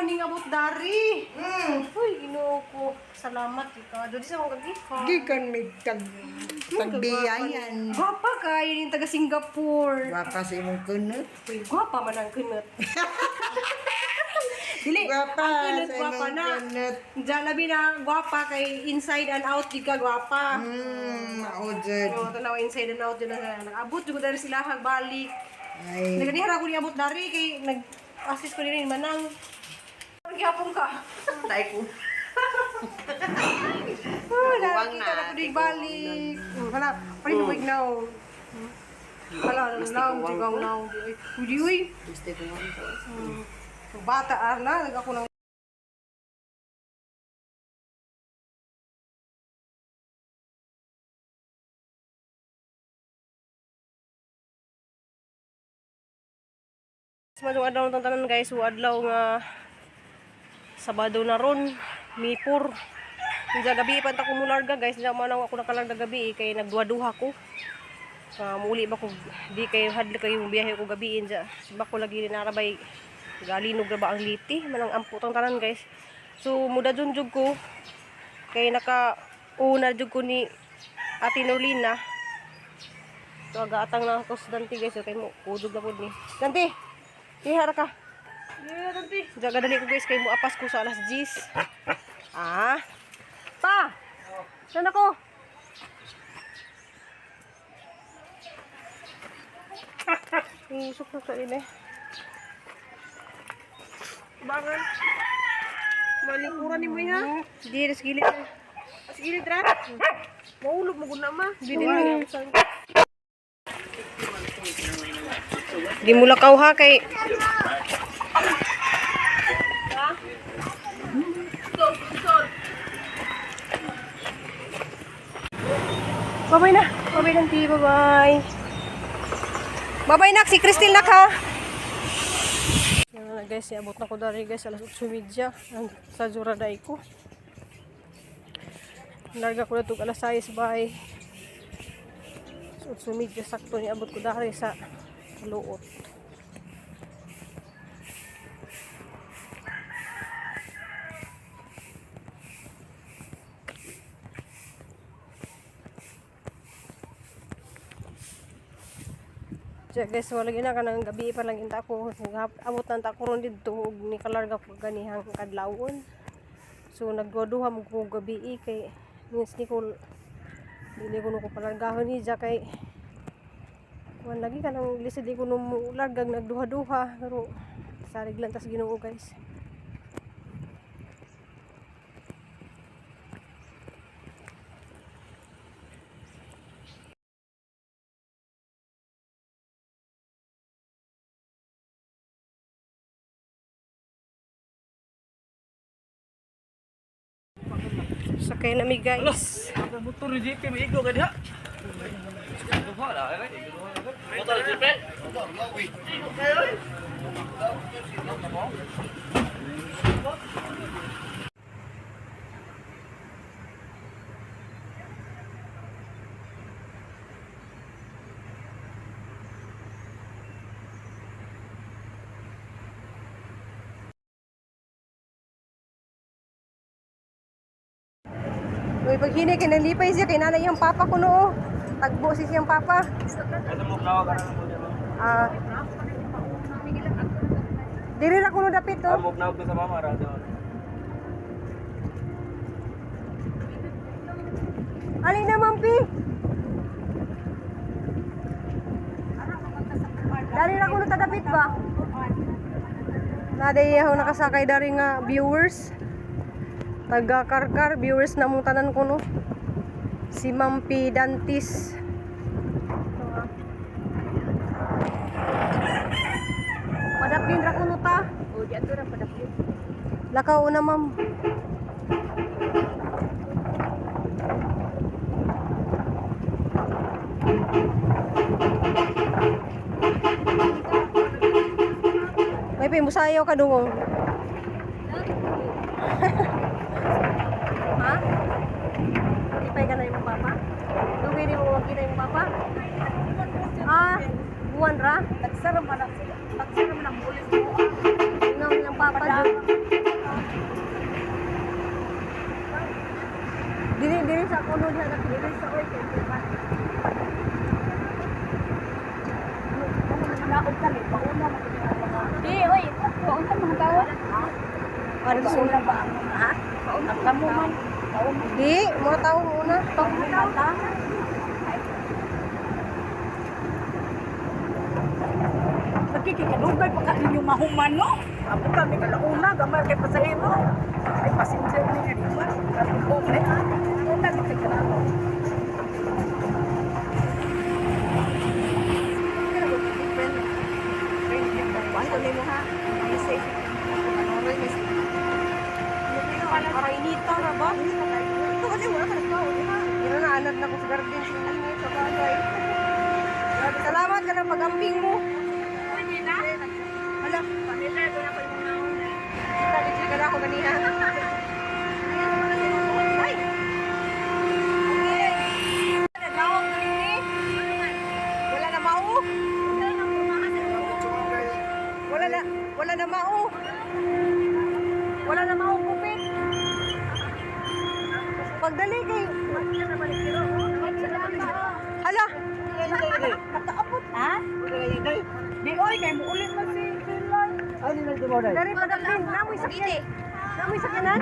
ning abot dari. Uy, Ginoo ko. Salamat ka. Dodi sa mga gikan. Gikan mig tag tagbiyayan. Gwapa kayo yung taga Singapore. Gwapa sa imong kunot. Uy, gwapa man ang kunot. Dili, Gwapa ang kunot sa gwapa imong na. kunot. Diyan labi na gwapa kay inside and out di ka gwapa. Mao jud. Oo, tanaw inside and out jud na. Nag-abot jud ko dari sila balik. Ay, Naganihara ko ni abot dari kay nag-assist ko nila ni Manang. Gihapon ka. Tay ko. Oh, Tiguang nakita na, na ko di balik. Hala, parin mo ignaw. Hala, Mas naw, tiguang tiguang ko. naw. Uy, uy. Gusto ko lang ko. Bata ah, na, nag ako ng. Madung adlaw ng tanan guys, so adlaw nga Sabado na ron, Mipur. Hindi gabi pa ta ko mularga guys, hindi man ako nakalarga gabi eh, kay nagduha-duha ko. Muli ba ko di kay hadli kayo biyahe ko gabi inja. Siba ko lagi narabay galinog ra ba ang liti manang amputang tanan guys. So muda jud jud ko kay naka una jud ko ni Ate Norlina. So agaatang na ako sa Dante guys, so, kay mo kudog na pud ni. Dante, ihara ka. Yeah, Dante. Jaga dali ko guys kay mo apas ko sa alas 10. Ah. Pa. Saan ako? Isok na sa ini. Bangan. Malingkuran ni mo ha. Di, sa gilid. Sa gilid ra. Maulog mo gud na ma. Di, di, di. Di mo lakaw ha kay. Bye-bye na. Bye-bye nanti. Bye-bye. Bye-bye nak. Si Christine nak ha. Yan na guys. Iabot na ko dari guys. Alas 8:30. Ang sa Juraday ko. Larga ko na itong alas 6. Bye. 8:30 sakto ni abot ko dari sa luot. Siya guys, wala gina ka ng gabi pa lang inta ko. Abot na ta ko ron didto ug ni kalarga ko ganihang kadlawon. So nagduha mo ko gabi eh, kay means ni ko dili ko no ko palargahon ni ja kay kuan lagi ka nang lisod di ko no mo largag nagduha-duha pero sarig lang tas Ginoo guys. Sakay na mi guys. Motor ni JP may igo ka diha. Motor JP. Uy, pag hinay kay nalipay siya kay nanay iyang papa ko noo. Tagbo si siyang papa. Ah. Diri ra kuno dapit oh. Amog na sa mama ra daw. Alin na mampi? Dari ra kuno tadapit ba? Naday ako nakasakay dari nga viewers. Taga Karkar viewers na mong tanan kuno. Si Mampi Dantis. Padaplin ra kuno ta. O di ato ra padapit. Lakaw na ma'am. May pimusayaw ka dungong. Ha? Ipay ka na yung papa? Dugay ni mo makita yung papa? Ah, buwan ra? Tagsara man ang sila. Tagsara man ang bulis mo. Ingaw nilang papa. Jud. Puno niya na pinili sa oy kay ba. Di, oy, paunta mga tao. Ano Pauna ba ang ha? Ang kamo man. Di, mga tao muna. Pauna ta. Nagkikikadugay pa ka ninyo mahuman no. Amo kami kalauna gamay kay pasahero. Ay passenger ni nga di ba? Kami ha. Una gid kay kanako. Para inita ra ba? Ito kasi wala ka nagkaon, ha? Pero naanad na ko sa garden sa init sa bagay. Grabe, salamat ka na pag-amping mo. Pwede na. Hala, Pamilya, doon ako yung mga una. kita ka na ako ganiha. Ay! Nagawang na rin eh. Wala na mao. Wala na, wala na mao. Wala na mao kupit. Pagdali kay Hala, Nakaabot ha? Di oy kay muulit man si Finland. dari pagdali namoy sakyan. Namoy sakyanan?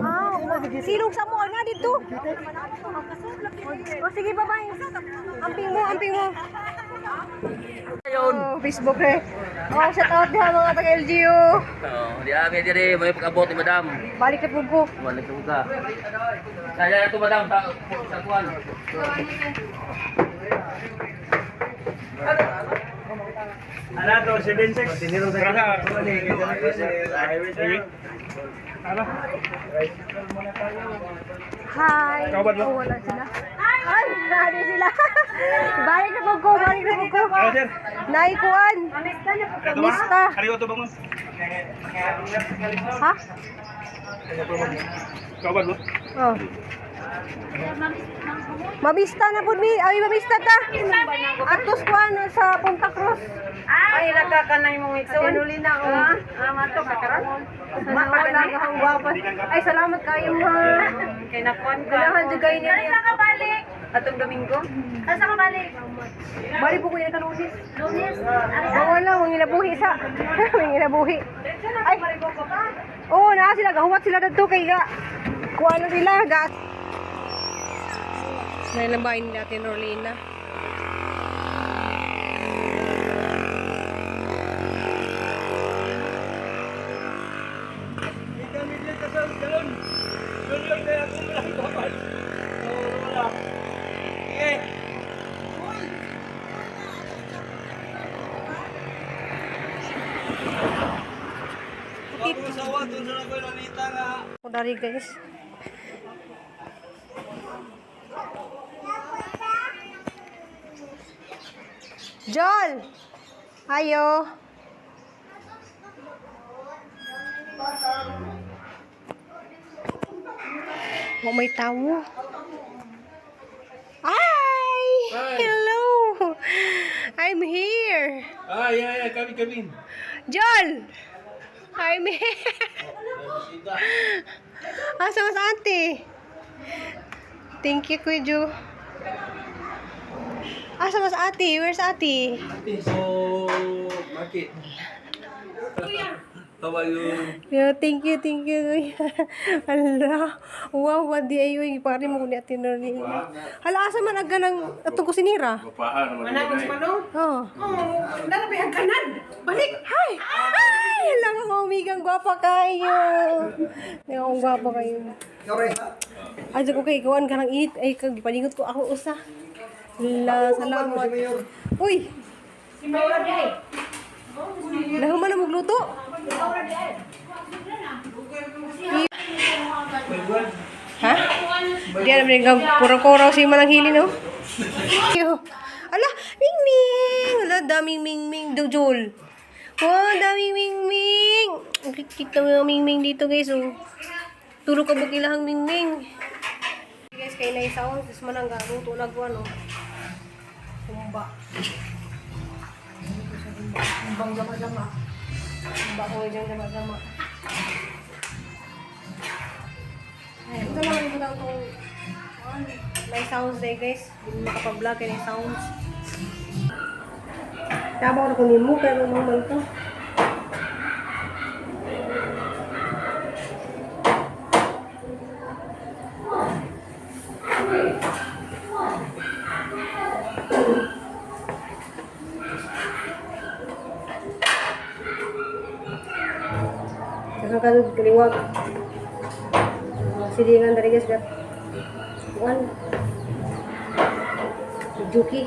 Ah, silong sa mo nga dito. O sige, bye-bye. Amping mo, amping mo. Oh, Facebook eh. Oh, shout out diha mga taga LGU. Oo, di ami diri may pag-abot ni madam. Balik na po ko. Wala ka ka. Kaya ito madam sa kuan. Ano to, 76. Hi. Oh, wala sila. Ay, nani sila. Balik na po ko, balik na po ko. Sir. Naikuan. Mista. Kariyo to bangon. Ha? Kawan mo. Oh. Mamista na po mi. Ay, mamista ta. Atos kuan sa Punta Cruz. Ay nakakanay mong ikson. Ate na oh. Ah, mato ka karon. Ang gwapa. Ay, salamat kayo ha. Kay nakuan ka. Ganahan jud kayo niya. Asa ka balik? Atong Domingo. Asa ka balik? Bali po ko yung kalunis. Lunes. Bawal lang, mga inabuhi sa. Mga inabuhi. Ay. Oo, naa sila gahuwat sila dadto kay ga. Kuha na sila ga. Nailambahin natin Rolina. Ako dari guys. Jol! Ayo! Wa may tawo. Hi! Hello! I'm here. Ah, yeah, yeah, kami kami. Jol! I'm here. Asa mas ate? Thank you, Kuya Ju. Asa mas ate? Where's ate? So, market. How are you? Yeah, thank you, thank you, Kuya. Ala, wow, wadi ayo, pare mo ni ate Norina. Hala, asa man aga ng atong kusinira? Wala ko mano. Oh. Oh, nalabi ang kanan. Balik. Hi! Ay! Hala nga umigang gwapa kayo. Nga akong gwapa kayo. Ay, ko kay ikawan ka ng init. Ay, kag gipaningot ko ako usa. La, salamat. Uy! Nahuman na magluto. Ha? Di alam rin kang kuraw-kuraw si Manang Hili, no? Yo. Ala, ming-ming! Ala, daming ming-ming, dojol. Wow, daming ming-ming! Ang cute ng mga ming-ming dito, guys, oh. Turo ka ba kilahang ming-ming? Guys, kay na isa on, tapos manang galuto na ko, ano. Humba. Humbang jama-jama. Humba ko dyan jama-jama. Ay, ito lang yung butang itong may sounds day guys. Hindi makapag-vlog kaya may sounds. Tama na kunin mo pero naman to. Saka ka kaliwag. Silingan dari guys gat. One. Juki.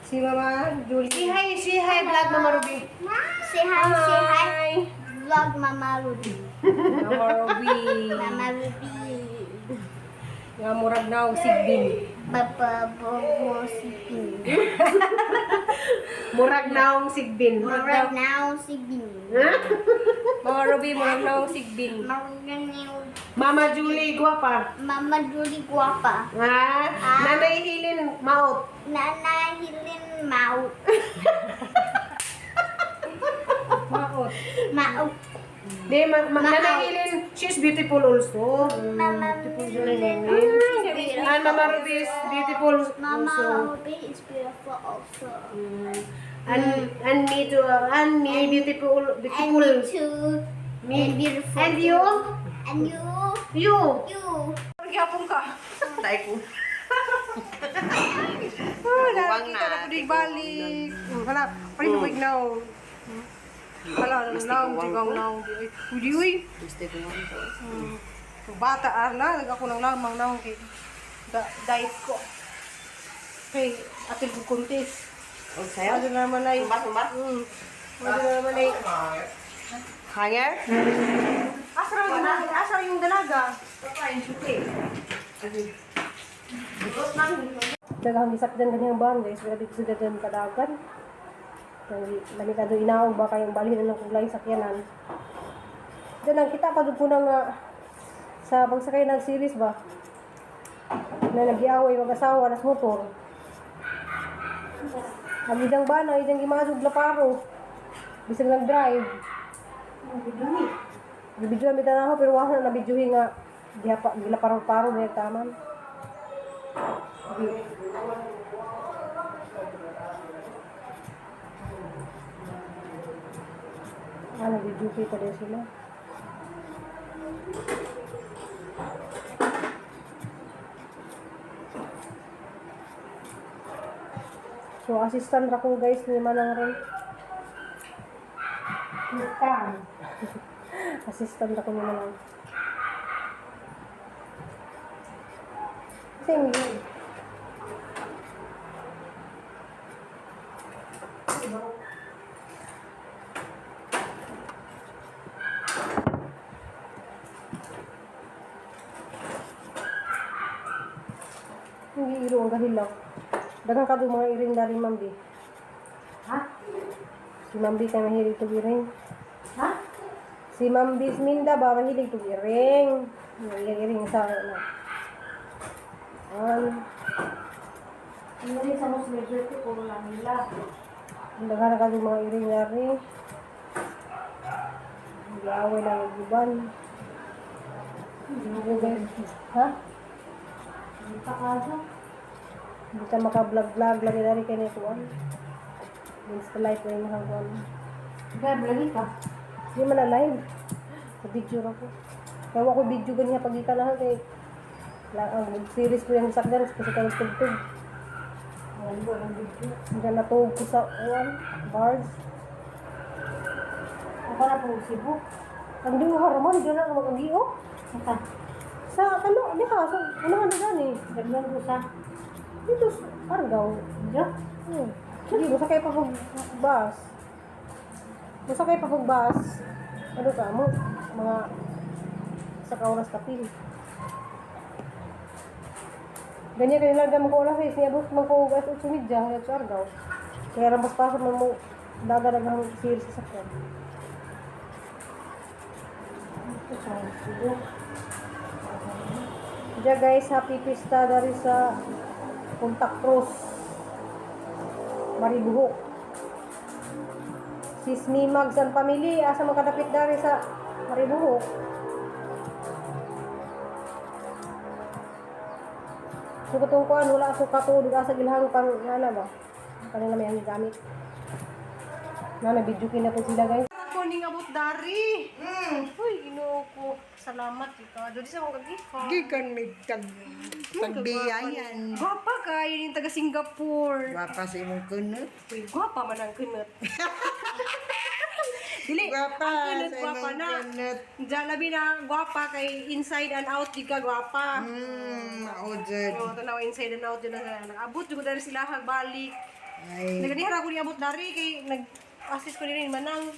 Si Mama Julie. Say hi, vlog Mama Ruby. Say hi, say hi. Vlog Mama Ruby. Mama Ruby. Mama Ruby. Nga murag na og sigbin. Papa Bobo Sipin. Murag na og sigbin. Murag now Sipin. Mama Ruby, murag na og sigbin. Murag now Mama Julie, guwapa. Mama Julie guwapa. Ha? Nanay Hilin, maot. Nanay Hilin Maut. Maot. Maut. Di, Nanay Hilin, she's beautiful also. Mama Hilin. And Mama Ruby is beautiful Mama also. Ruby is beautiful also. And me too. And me beautiful. And Beautiful. me too. Me. And beautiful. And you? And you. You. You. Gyapon ka. Tay ko. Oh, nakita na ko di balik. Wala, pa rin wig now. Wala, naw, jigaw naw. Uy, uy. Bata ah, na, nag ako nang lamang naw kay diet ko. Kay atil ko kuntis. Okay. Ano naman ay. Tumba, tumba. Ano naman ay. Hanger? Asa raw yung asa raw yung dalaga? Daghang gisakdan kaniyang bahan guys, grabe ko sa daghang kadagan. Lami ka doon inaog ba kayong balhin na ng kulay sakyanan. Diyan ang kita pa doon po ng sa pagsakay ng series ba? Na nag-iaway mag-asawa nas motor. Ang idang bana, idang gimasog laparo. Bisag nag-drive. Gibidyo ang bitanaw pero wala na nabidyohin nga gihapa gilaparo-paro may taman. Ah, nag-duty pa din sila. So, assistant ra ko guys ni Manang Ron. Assistant ako ni Manang. Kasi yung Hindi iro ang kahilak. Daghang ka mga iring na rin, Mambi. Ha? Si Mambi kay mahilig tug iring. Ha? Si Mambi Minda ba mahilig tug iring. Yung iring sa ano. An, Ano rin sa most majority, puro lang nila. ang daghan ka mga iring na rin. Giaway na ang uban. Hindi guys. Ha? Hindi pa kaso. Hindi ka maka-vlog-vlog lagi na rin kay nito. Insta live ko yung hanggang. Kaya lagi ka. Hindi man na live. Sa video ra ko. Kaya ako video ganyan pag ikanahan kay lang ang series ko yung sakdan kasi ka tugtog. Wala ko ang video. Hindi natug ko sa uwan, bars. Ako na po Cebu. Ang duha raman di na mag-agio. Saka, Sa kano, di ka so unahan na gani. daghan ko sa Dito sa Argao. Diyo. Hmm. Sige, musakay pa kog bus. Musakay pa kog bus. Ano ka mo? Mga sa ka oras kapil. Ganyan kayo lang mo ko oras eh. Niabot man ko alas 8:30 hanggang sa Argao. Kaya rampas pasok man mo daga daga ang sir sa sakyan. Diya guys, happy pista dari sa Punta Cruz. Maribuhok. Sis Mimags and family, asa man kadapit dari sa Maribuhok. So katong kuan wala ako katuod asa gilhang pang ana ba. Kanila may ang gamit. Na na video kina po sila guys. Ako ning abot dari. Uy, Ginoo ko. Salamat ikaw. Dodi sa akong kagifa. Gikan mig tag tagbiyayan. Gwapa ka, yun yung taga Singapore. Gwapa sa imong kunot. Uy, gwapa man ang kunot. Dili, Gwapa ang kunot sa gwapa imong na. kunot. Diyan labi na gwapa kay inside and out di ka gwapa. Mao jud. Oo, tanaw inside and out yun na. Nag-abot jud ko dari sila balik. Ay. Naganihara ko ni abot dari kay nag-assist ko din manang.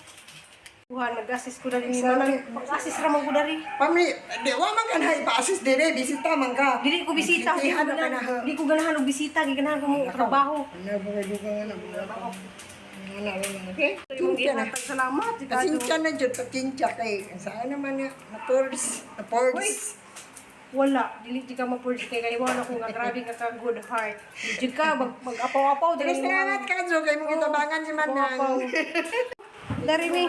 Kuha, nag-assist ko dari ni manang. Pag-assist ra man ko dari. Pami, di wa man ka na ipa-assist dire, bisita man ka. Dili ko bisita, di ko Bisitahan ka na. ganahan. Di ko ganahan og bisita, ganahan ko mo trabaho. Ano ba kayo ka na? Ano na okay? Yung Kincha na. gihatag salamat, di ka Pasensya na jud, pasensya kay saan naman na na-purge, na-purge. Wala, dili jud ka ma-purge kay kay wala ko nga grabe ka ka good heart. Di jud ka mag mag-apaw-apaw Pero dili salamat ka, Jo, kay mong gitabangan si Manang. Dari mi.